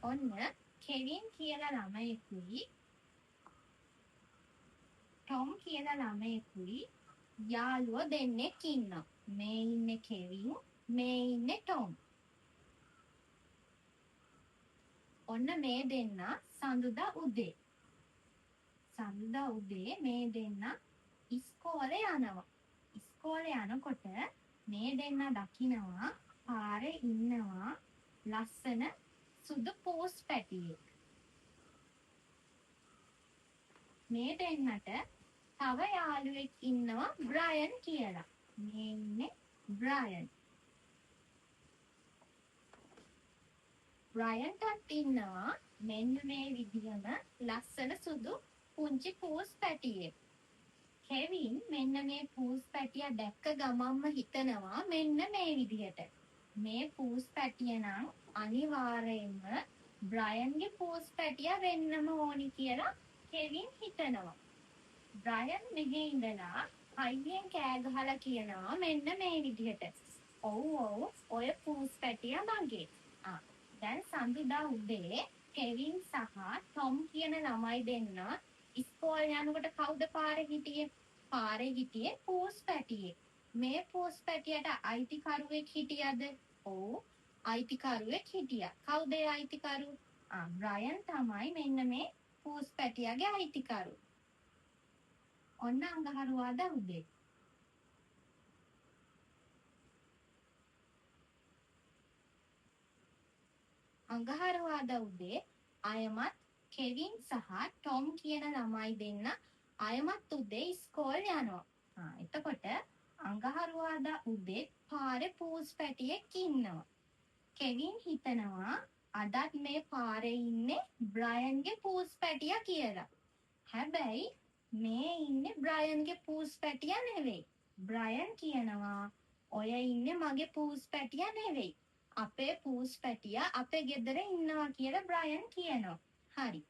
ඔන්න කෙවින් කියලා ළමයෙකුයි ටොම් කියලා ළමයෙකුයි යාළුවෝ දෙන්නෙක් ඉන්නවා. මේ ඉන්නේ කෙවින්, මේ ඉන්නේ ටොම්. ඔන්න මේ දෙන්න සඳුදා උදේ. සඳුදා උදේ මේ දෙන්න ඉස්කෝලේ යනවා. ඉස්කෝලේ යනකොට මේ දෙන්න දකිනවා පාරේ ඉන්නවා ලස්සන සුදු පූස් පැටියෙක්. මේ දෙන්නට තව යාළුවෙක් ඉන්නවා බ්‍රයන් කියලා. මේ ඉන්නේ බ්‍රයන්. බ්‍රයන්ටත් ඉන්නවා මෙන්න මේ විදිහම ලස්සන සුදු පුංචි පූස් පැටියෙක්. කෙවින් මෙන්න මේ පූස් පැටියා දැක්ක ගමන්ම හිතනවා මෙන්න මේ විදිහට. මේ පූස් පැටිය නම් අනිවාර්යයෙන්ම බ්‍රයන්ගේ පූස් පැටියා වෙන්නම ඕනි කියලා කෙවින් හිතනවා. බ්‍රයන් මෙහෙ ඉඳලා හයියෙන් කෑ ගහලා කියනවා මෙන්න මේ විදිහට. ඔව් ඔව් ඔය පූස් පැටියා මගේ. දැන් සඳුදා උදේ කෙවින් සහ ටොම් කියන ළමයි දෙන්න ඉස්කෝලේ යනකොට කවුද පාරේ හිටියේ? පාරේ හිටියේ පූස් පැටියෙක්. මේ පූස් පැටියට අයිතිකරුවෙක් හිටියද? ඔව්, අයිතිකරුවෙක් හිටියා. කවුද ඒ අයිතිකරු? බ්‍රයන් තමයි මෙන්න මේ පූස් පැටියාගේ අයිතිකරු. ඔන්න අඟහරුවාදා උදේ. අඟහරුවාදා උදේ අයමත් කෙවින් සහ ටොම් කියන ළමයි දෙන්න අයමත් උදේ ඉස්කෝලේ යනවා. එතකොට අඟහරුවාදා උදේ පාරේ පූස් පැටියෙක් ඉන්නවා. කෙවින් හිතනවා අදත් මේ පාරේ ඉන්නේ බ්‍රයන්ගේ පූස් පැටියා කියලා. හැබැයි මේ ඉන්නේ බ්‍රයන්ගේ පූස් පැටියා නෙවෙයි. බ්‍රයන් කියනවා ඔය ඉන්නේ මගේ පූස් පැටියා නෙවෙයි. අපේ පූස් පැටියා අපේ ගෙදර ඉන්නවා කියලා බ්‍රයන් කියනවා. හරි.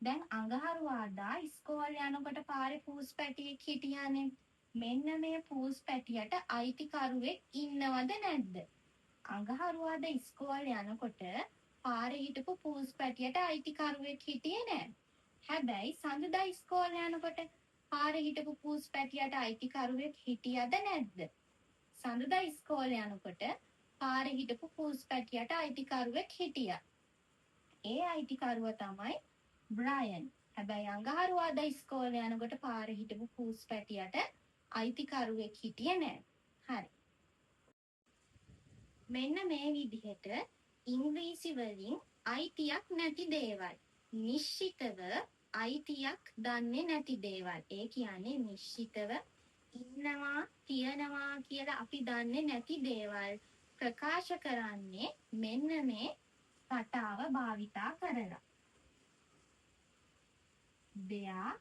දැන් අඟහරුවාදා ඉස්කෝලේ යනකොට පාරේ පූස් පැටියෙක් හිටියානේ. මෙන්න මේ පූස් පැටියට අයිතිකරුවෙක් ඉන්නවද නැද්ද? අඟහරුවාදා ඉස්කෝලේ යනකොට පාරේ හිටපු පූස් පැටියට අයිතිකරුවෙක් හිටියේ නෑ. හැබැයි සඳුදා ඉස්කෝලේ යනකොට පාරේ හිටපු පූස් පැටියට අයිතිකරුවෙක් හිටියද නැද්ද? සඳුදා ඉස්කෝලේ යනකොට පාරේ හිටපු පූස් පැටියට අයිතිකරුවෙක් හිටියා. ඒ අයිතිකරුවා තමයි බ්‍රයන්. හැබැයි අඟහරුවාදා ඉස්කෝලේ යනකොට පාරේ හිටපු පූස් පැටියට අයිතිකරුවෙක් හිටියේ නෑ. හරි. මෙන්න මේ විදිහට ඉංග්‍රීසි වලින් අයිතියක් නැති දේවල්, නිශ්චිතව අයිතියක් දන්නේ නැති දේවල්. ඒ කියන්නේ නිශ්චිතව ඉන්නවා, තියනවා කියලා අපි දන්නේ නැති දේවල් ප්‍රකාශ කරන්නේ මෙන්න මේ රටාව භාවිතා කරලා. There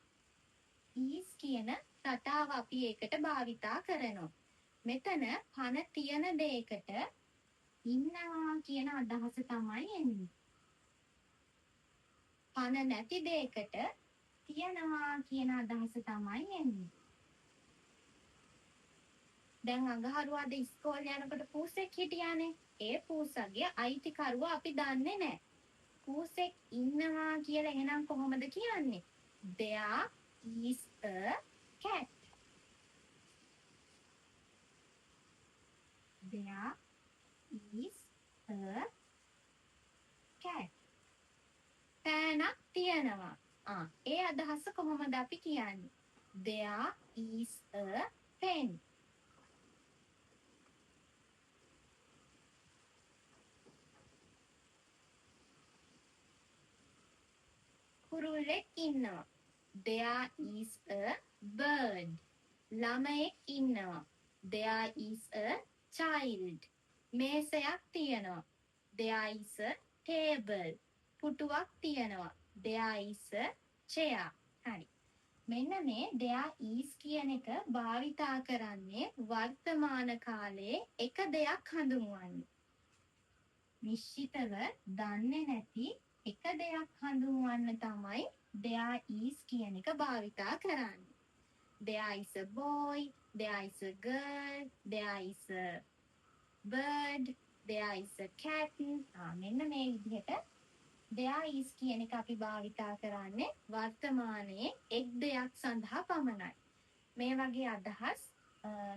is කියන රටාව අපි ඒකට භාවිතා කරනවා. මෙතන පණ තියන දෙයකට ඉන්නවා කියන අදහස තමයි එන්නේ. පණ නැති දෙයකට තියනවා කියන අදහස තමයි එන්නේ. දැන් අඟහරුවාද ඉස්කෝලේ යනකොට පූසෙක් හිටියානේ. ඒ පූසගේ අයිතිකරුවා අපි දන්නේ නැහැ. පූසෙක් ඉන්නවා කියලා එහෙනම් කොහොමද කියන්නේ? There is a cat. There is a cat. පෑනක් තියෙනවා. ඒ අදහස කොහොමද අපි කියන්නේ? There is a pen. කුරුල්ලෙක් ඉන්නවා. There is a bird. ළමයෙක් ඉන්නවා. There is a child. මේසයක් තියෙනවා. There is a table. පුටුවක් තියෙනවා. There is a chair. හරි. මෙන්න මේ there is කියන එක භාවිතා කරන්නේ වර්තමාන කාලයේ එක දෙයක් හඳුන්වන්න. නිශ්චිතව දන්නේ නැති එක දෙයක් හඳුන්වන්න තමයි there is කියන එක භාවිතා කරන්නේ. There is a boy, there is a girl, there is a bird, there is a cat. මෙන්න මේ විදිහට There is කියන එක අපි භාවිතා කරන්නේ වර්තමානයේ එක් දෙයක් සඳහා පමණයි. මේ වගේ අදහස්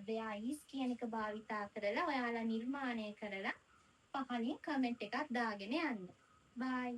there is කියන එක භාවිතා කරලා ඔයාලා නිර්මාණය කරලා පහලින් කමෙන්ට් එකක් දාගෙන යන්න. බයි.